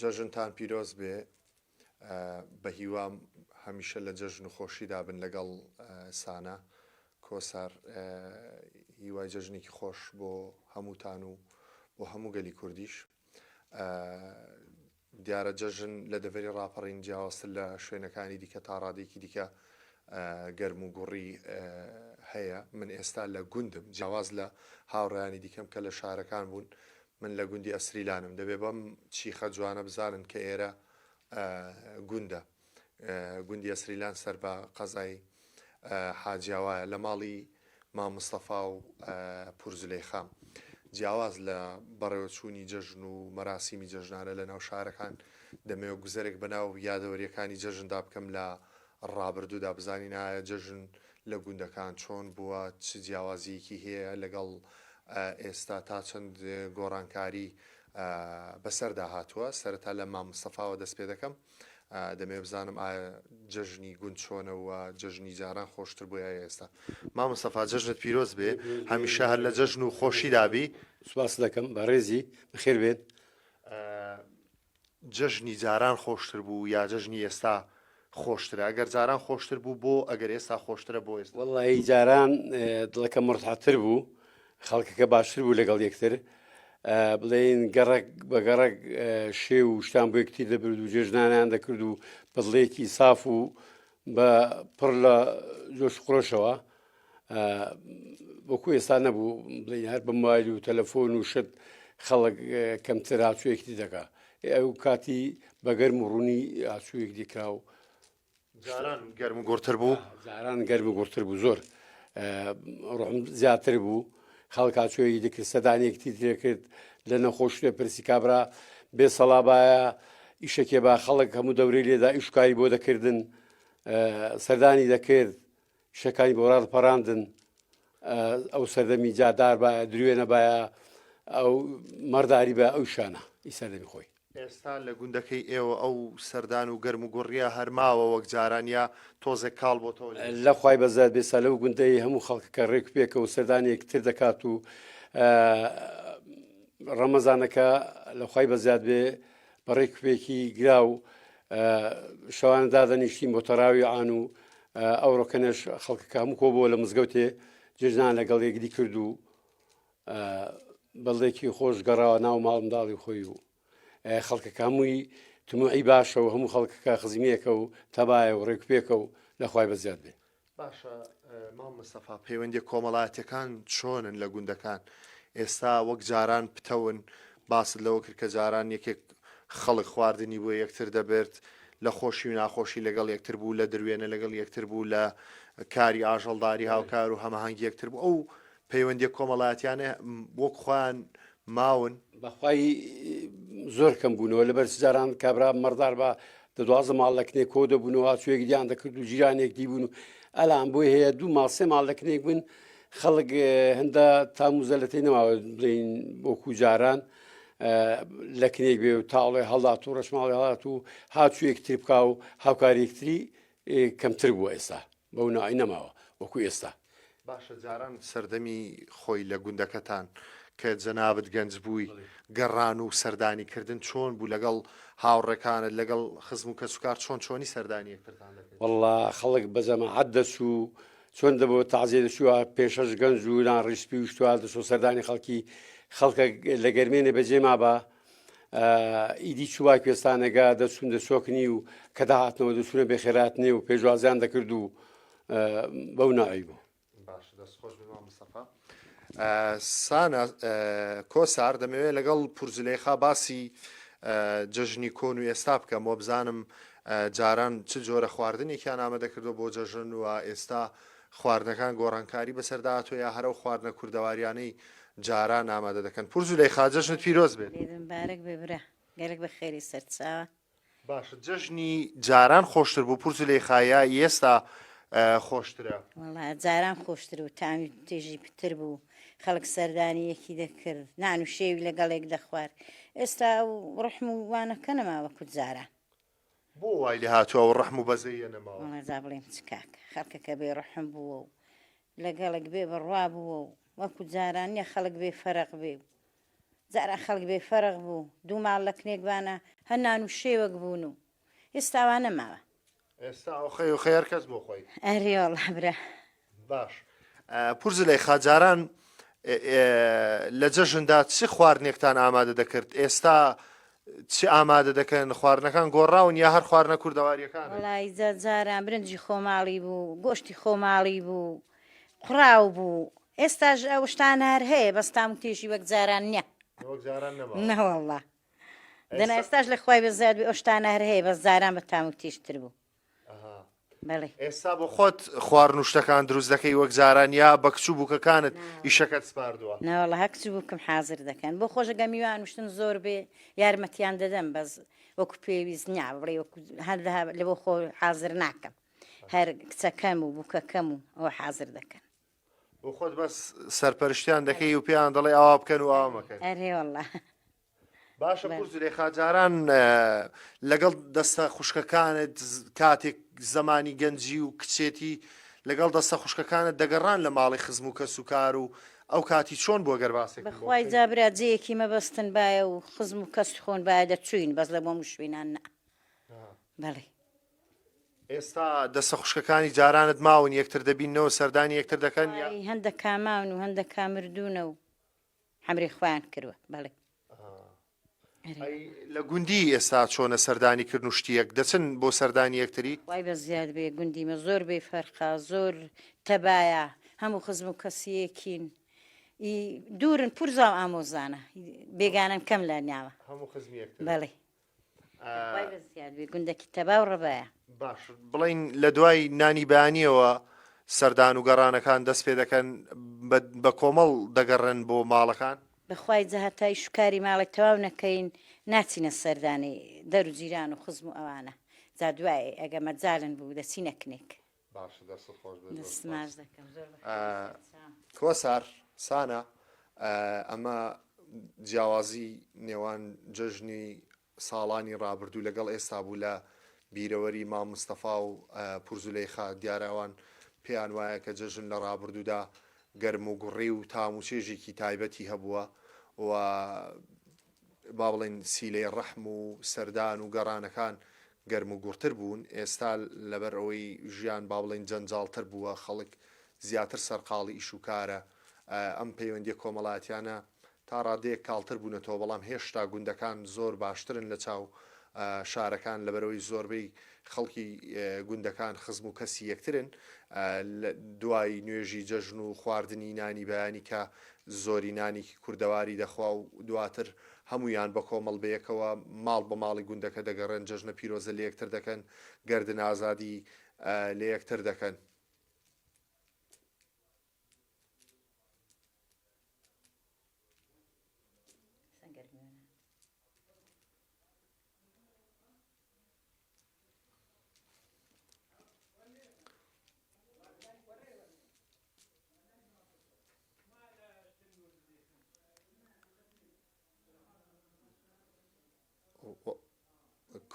جەژنتان پیرۆز بێ بە هیوام هەمیشە لە جەژن و خۆشیدا بن لەگەڵ سانا کۆسار هیوای جەژنێکی خۆش بۆ هەمووتان و بۆ هەموو گەلی کوردیش دیارە جەژن لە دەڤەری ڕاپەڕین جیاوازتر لە شوێنەکانی دیکە تا ڕادەیەکی دیکە گەرم و گوڕی هەیە من ئێستا لە گوندم جیاواز لە هاوڕیانی دیکەم کە لە شارەکان بوون من لە گوندی ئەسریلانم دەبێ بەم چیخە جوانە بزانن کە ئێرە گوندە گوندی ئەسریلان سەر بە قەزای حاجیاوایە لە ماڵی مام مستەفا و پور زولەیخا. جیاواز لە بەڕێوەچوونی جەژن و مەراسیمی جەژنانە لە ناو شارەکان، دەمەوێت گوزەرێک بە ناو یادەوەرییەکانی جەژندا بکەم لە ڕابردوودا، بزانین ئایا جەژن لە گوندەکان چۆن بووە، چ جیاوازییەکی هەیە لەگەڵ ئێستا، تا چەند گۆڕانکاری بەسەردا هاتووە. سەرەتا لە مام مستەفاوە دەست پێ دەکەم. دەمەوێت بزانم ئایا جەژنی گوند چۆنە و جەژنی جاران خۆشتر بوو یا ئێستا؟ مام مستەفا جەژنت پیرۆز بێ هەمیشە هەر لە جەژن و خۆشیدا بی. سوپاست دەکەم بەڕێزی بەخێر بێن. جەژنی جاران خۆشتر بوو یا جەژنی ئێستا خۆشترە؟ ئەگەر جاران خۆشتر بوو بۆ ئەگەر ئێستا خۆشترە بۆ ئێستا؟ وەڵڵاهی جاران دڵەکە مورتاحتر بوو خەڵکەکە باشتر بوو لەگەڵ یەکتر بڵێین گەڕک بە گەڕک شێو و شتان بۆ یەکتری دەبرد و جێژنانیان دەکرد و بەدڵێکی ساف و بە پڕ لە جۆش خرۆشەوە وەکو ئێستا نەبوو بڵێین هەر بە مۆبایل و تەلەفۆن و شت خەڵک کەمتر هاچوویەکتی دەکا ئەو کاتی بە گەرم و ڕوونی هاچوویەک دیکرا و جاران گەرم و گوڕتر بوو؟ جاران گەرم و گوڕتر بوو زۆر ڕۆحم زیاتر بوو خەڵک هاچۆی دەکرد سەدانێکتی ترێکرد لە نەخۆش لێ پرسی کابرا بێ سەڵابایە ئیشەکێ با خەڵک هەموو دەورەی لێدا ئیشکاری بۆ دەکردن سەردانی دەکرد شەکانی بۆ ڕادپەڕاندن ئەو سەردەمی جادار باە دروێنە باە ئەو مەرداری بە ئەو شانە ئی سەردەمی خۆی. ئێستا لە گوندەکەی ئێوە ئەو سەردان و گەرم و گوڕیە هەر ماوە وەک جاران یا تۆزێک کاڵ بۆتەوە لە ئێستا؟ لە خوای بەزیاد بێ سا لەو گوندەی هەموو خەڵکەکە ڕێک و پێکە و سەردانی یەکتر دەکات و ڕەمەزانەکە لە خوای بەزیاد بێ بە ڕێک و پێکی گرا و شەوانە دادەنیشتین بۆ تەراوی عان و ئەوڕۆکەنەش خەڵکەکە هەموو کۆبووە لە مزگەوتێ جێژنان لەگەڵ یەکدی کرد و بەڵێکی خۆش گەڕاوە ناو ماڵ منداڵی خۆی و خەڵکەکە هەمووی تموعی باشە و هەموو خەڵکەکە خزمیەکە و تەبایە و ڕێکوپێکە و لەخوای بەزیاد بێ. باشە مام مستەفا پەیوەندیە کۆمەڵایەتیەکان چۆنن لە گوندەکان ئێستا وەک جاران پتەون باست لەوە کرد کە جاران یەکێک خەڵک خواردنی بۆ یەکتر دەبرد لە خۆشی و ناخۆشی لەگەڵ یەکتر بوو لە دروێنە لەگەڵ یەکتر بوو لە کاری ئاژەڵداری هاوکار و هەماهەنگی یەکتر بوو ئەو پەیوەندیە کۆمەڵایەتیانە وەک خۆیان ماون؟ بەخوای زۆر کەم بوونەوە لەبەر جاران کابرا مەڕدار بە دە 12 ماڵ لە کنێک کۆ دەبوونەوە چوێک دیان دەکرد و جیرانێک دیبوون و ئەلان بۆی هەیە دوو ماڵ سێ ماڵ لە کنێک بن خەڵک هەندە تاموزە لە تی نەماوە بڵین وەکو جاران لە کنێک بێ و تاڵێ هەڵات و ڕەشماڵی هەڵات و هاچوویەکتری بکا و هاوکاریەکتری کەمتر بووە ئێستا بەو ناوی نەماوە وەکو ئێستا. باشە جاران سەردەمی خۆی لە گوندەکەتان کە جەنابت گەنج بووی گەڕان و سەردانی کردن چۆن بوو لەگەڵ هاوڕێکانت لەگەڵ خزم و کەسوکار چۆن چۆنی سەردانی یەکترتان دەکرد؟ وەڵا خەڵک بە جەماعەت دەچوو چۆن دەبوو تەعزیە دەچووە پێشەش گەنج و نان ڕیشسپی و شتوار دەچوو سەردانی خەڵکی خەڵکە لە گەرمێنێ بەجێ مابا ئیدی چووە کوێستانەگە دەچوون دەچۆکنی و کە داهاتنەوە دەچوونە بێخێراتنێ و پێشوازیان دەکرد و بەو ناوی بوو. باش دەست خۆش بێ مام مستەفا. سانا کۆسار دەمەوێت لەگەڵ پورزلەیخا باسی جەژنی کۆن و ئێستا بکەم وە بزانم جاران چ جۆرە خواردنێکیان ئامادە کردووە بۆ جەژن و ئێستا خواردنەکان گۆڕانکاری بەسەردا هاتووە یا هەر ئەو خواردنە کوردەواریانەی جاران ئامادە دەکەن پور زولەیخا جەژنت پیرۆز بێت. لێت مبارەک بێ برا گەلەک بە خێری سەرچاوە. باشە جەژنی جاران خۆشتر بوو پور زولەیخا یا ئی ئێستا خۆشترە؟ وەڵا جاران خۆشتر بوو تامی تێژی پتر بوو خەڵک سەردانی یەکی دەکرد نان و شێوی لەگەڵێک دەخوارد ئێستا ئەو ڕەحم و وانەکە نەما وەکو جاران. بۆ وای لێ هاتووە ئەو ڕەحم و بەزەییە نەماوە؟ وەڵا جا بڵێم چ کاکە خەڵکەکە بێ ڕەحم بووە و لەگەڵک بێ بڕوا بووە و وەکو جاران نیە خەڵک بێ فەرق بێ و. جاران خەڵک بێ فەرق بوو دوو ماڵ لە کنێک بانە هەر نان و شێوەک بوون و ئێستا وا نەماوە. ئێستا ئۆخەی ئۆخەی هەر کەس بۆ خۆی. ئەرێ وەڵا برا. باش پور زولەیخا جاران لە جەژندا چ خواردنێکتان ئامادە دەکرد ئێستا چ ئامادە دەکەن خواردنەکان گۆڕاون یا هەر خواردنە کوردەواریەکان؟ وەڵای جا جاران برنجی خۆماڵی بوو گۆشتی خۆماڵی بوو قوڕاو بوو ئێستاش ئەو شتانە هەر هەیە بەس تام و تێژی وەک جاران نییە. وەک جاران نەماوە. نەوەڵا دەنا ئێستاش لە خوای بەزیاد بێ ئەو شتانە هەر هەیە بەس جاران بە تام و تێژتر بوو. بەڵێ. ئێستا بۆ خۆت خواردن و شتەکان دروست دەکەی وەک جاران یا بە کچ و بووکەکانت ئیشەکەت سپاردووە؟ نەوەڵا هەر کچ و بووکم حازر دەکەن بۆ خۆش ئەگەر میوان و شتن زۆر بێ یارمەتیان دەدەم بەس وەکو پێویست نییە بڵێ وەکو هەر لە بۆ خۆ حازر ناکەم هەر کچەکەم و بووکەکەم و ئەوە حازر دەکەن. بۆ خۆت بەس سەرپەرشتیان دەکەی و پێیان دەڵێ ئاوا بکەن و ئاوا مەکەن؟ ئەرێ وەڵا. باشە پور زولێخا جاران لەگەڵ دەستە خوشکەکانت کاتێک زەمانی گەنجی و کچێتی لەگەڵ دەستە خوشکەکانت دەگەڕان لە ماڵی خزم و کەس و کار و ئەو کاتی چۆن بووە گەر باسێک بەخوای جا برا جێیەکی مەبەستن بایە و خزم و کەس خۆن بایە دەچوین بەس لە بۆم شوێنان نا بەڵێ. ئێستا دەستە خوشکەکانی جارانت ماون یەکتر دەبینەوە سەردانی یەکتر دەکەن یا؟ هەندەکا ماون و هەندەکا مردوونە و حەمرێ خۆیان کروە بەڵێ. ئەی لە گوندی ئێستا چۆنە سەردانی کردن و شتیەک دەچن بۆ سەردانی یەکتری؟ وای بە زیاد بێ گوندی مە زۆر بێ فەرقە زۆر تەبایە هەموو خزم و کەسی یەکین ئی دوورن پورزا و ئامۆزانە بێگانەن کەم لە ناوە هەموو خزمی یەکترن. بەڵێ. خوای بە زیاد بێ گوندەکی تەبا و ڕەبایە. باش بڵێین لە دوای نانی بەیانیەوە سەردان و گەڕانەکان دەست پێ دەکەن بە کۆمەڵ دەگەڕێن بۆ ماڵەکان؟ بەخوای جا هەتا ئیش و کاری ماڵێ تەواو نەکەین ناچینە سەردانی دەر و جیران و خزم و ئەوانە جا دوای ئەگە مەجالن بوو دەچینە کنێک. باشە دەستت خۆش بێت زۆر دەست سوپاس. ماچ دەکەم زۆر بەخێر سەرچاوم. کۆسار سانا ئەمە جیاوازی نێوان جەژنی ساڵانی ڕابردوو لەگەڵ ئێستا بوو لە بیرەوەری مام مستەفا و پورزولەیخا دیارە ئەوان پێیان وایە کە جەژن لە ڕابردوودا گەرم و گوڕی و تام و چێژێکی تایبەتی هەبووە و با بڵێین سیلەی ڕەحم و سەردان و گەڕانەکان گەرم و گوڕتر بوون، ئێستا لەبەر ئەوەی ژیان با بڵێین جەنجاڵتر بووە، خەڵک زیاتر سەرقاڵی ئیش و کارە، ئەم پەیوەندییە کۆمەڵایەتیانە تا ڕادەیەک کاڵتر بوونەتەوە، بەڵام هێشتا گوندەکان زۆر باشترن لە چاو شارەکان، لەبەرئەوەی زۆربەی خەڵکی گوندەکان خزم و کەسی یەکترن، دوای نوێژی جەژن و خواردنی نانی بەیانی کە زۆری نانێکی کوردەواری دەخوا و دواتر هەموویان بە کۆمەڵ بەیەکەوە ماڵ بە ماڵی گوندەکە دەگەڕێن جەژنە پیرۆزە لەیەکتر دەکەن گەردن ئازادی لەیەکتر دەکەن.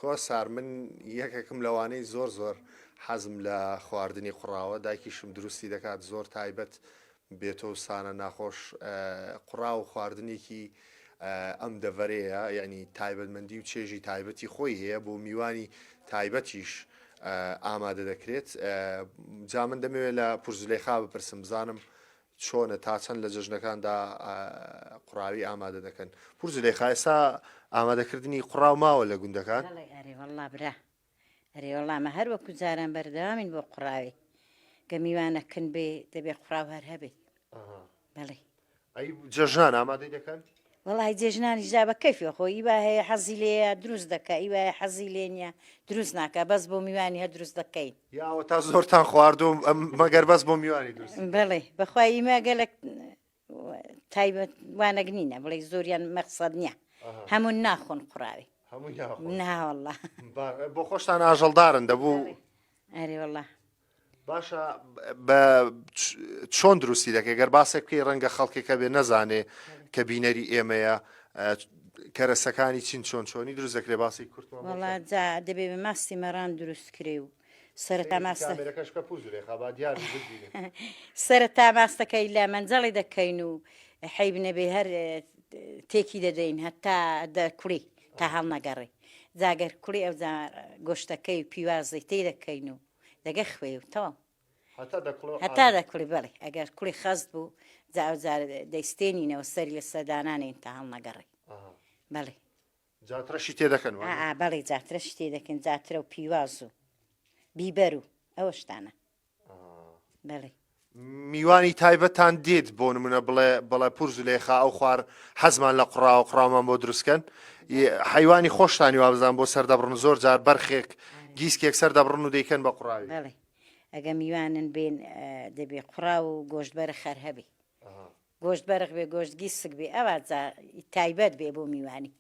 کۆسار من یەکێکم لەوانەی زۆر زۆر حەزم لە خواردنی قوڕاوە دایکیشم دروستی دەکات زۆر تایبەت بێتۆ و سانە ناخۆش قوڕاو خواردنێکی ئەم دەڤەرەیە یعنی تایبەتمەندی و چێژی تایبەتی خۆی هەیە بۆ میوانی تایبەتیش ئامادە دەکرێت جا من دەمەوێت لە پورزولەیخا بپرسم بزانم چۆنە تا چەند لە جەژنەکاندا قوڕاوی ئامادە دەکەن پورزولەیخا ئێستا ئامادەکردنی قوڕاو ماوە لە گوندەکان؟ بەڵێ ئەرێ وەڵڵا برا ئەرێ وەڵا مە هەر وەکو جاران بەردەوامین بۆ قوڕاوی گە میوانەکن بێ دەبێ قوڕاو هەر هەبێ بەڵێ. ئەی جەژنان ئامادەی دەکەن؟ وەڵی جێژنانیش جا بە کەیفی خۆ ئی وا هەیە حەزی لێیە دروست دەکا ئی وایە حەزی لێ نییە دروست ناکا بەس بۆ میوانی هەر دروست دەکەین. یا ئەوەتا زۆرتان خواردووە مەگەر بەس بۆ میوانی دروستی دەکەن؟ بەڵێ بەخوا ئیمە گەلەک تایبەت وانەک نینە بڵێ زۆریان مەقسەد نییە هەموو ناخۆن قوڕاوی هەمووی ناخۆن ناوەڵا بۆ خۆشتان ئاژەڵدارن دەبوو ئەرێ وەڵا باشە بە چۆن دروستی دەکەی گەر باسێک بکەی ڕەنگە خەڵکێکە بێ نەزانێ کە بینەری ئێمەیە کەرەسەکانی چین چۆن چۆنی دروست دەکرێ باسی کورت وەڵا جا دەبێ بە ماستی مەڕان دروست کرێ و سەرەتا ماستە کامێرەکەش کە پوو زولێخا با دیار بی بتبینێ. سەرەتا ماستەکەی لە مەنجەڵی دەکەین و حەیب نەبێ هەر. تێکی دەدەین هەتا دەکوڵی تا هەڵنەگەڕێ جا گەر کوڵی ئەوجا گۆشتەکەی و پیوازی تێ دەکەین و دەگە خوێ و تەواو. هەتا دەکوڵێ و هەتا دەکوڵی بەڵێ ئەگەر کوڵی خەست بوو جا ئەوجا دەیستێنینەوە سەری لەسەر دانانێین تا هەڵنەگەڕێ بەڵێ. جاترەشی تێ دەکەن وانیە؟ ئا بەڵێ جاترەشی تێ دەکەین جاترە و پیواز و بیبەر و ئەوە شتانە بەڵێ. میوانی تایبەتتان دێت بۆ نمونە بڵێ بەڵێ پور زولێخا ئەو خوار حەزمان لە قوڕاوە قوڕاومان بۆ دروستکەن حەیوانی خۆشتانی وابزان بۆ سەر دەبڕن زۆر جار بەرخێک گیسکێک سەر دەبڕن و دەیکەن بە قوڕاوی. بەڵێ ئەگە میوانن بێن دەبێ قوڕاو و گۆشت بەرخ هەر هەبێ گۆشت بەرخ بێ گۆشت گیسک بێ ئەوە جا تایبەت بێ بۆ میوانی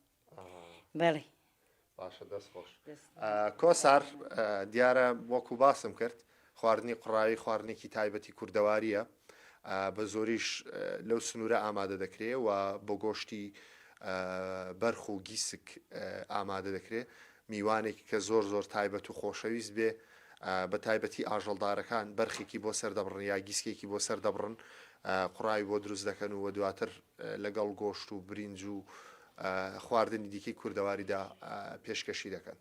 بەڵێ. باشە دەست خۆش کۆسار دیارە وەکو باسم کرد خواردنی قوڕاوی خواردنێکی تایبەتی کوردەواریە بە زۆریش لەو سنوورە ئامادە دەکرێ و بۆ گۆشتی بەرخ و گیسک ئامادە دەکرێ میوانێک کە زۆر زۆر تایبەت و خۆشەویست بێ بە تایبەتی ئاژەڵدارەکان بەرخێکی بۆ سەر دەبڕن یا گیسکێکی بۆ سەر دەبڕن قوڕاوی بۆ دروست دەکەن و دواتر لەگەڵ گۆشت و برینج و خواردنی دیکەی کوردەواریدا پێشکەشی دەکەن.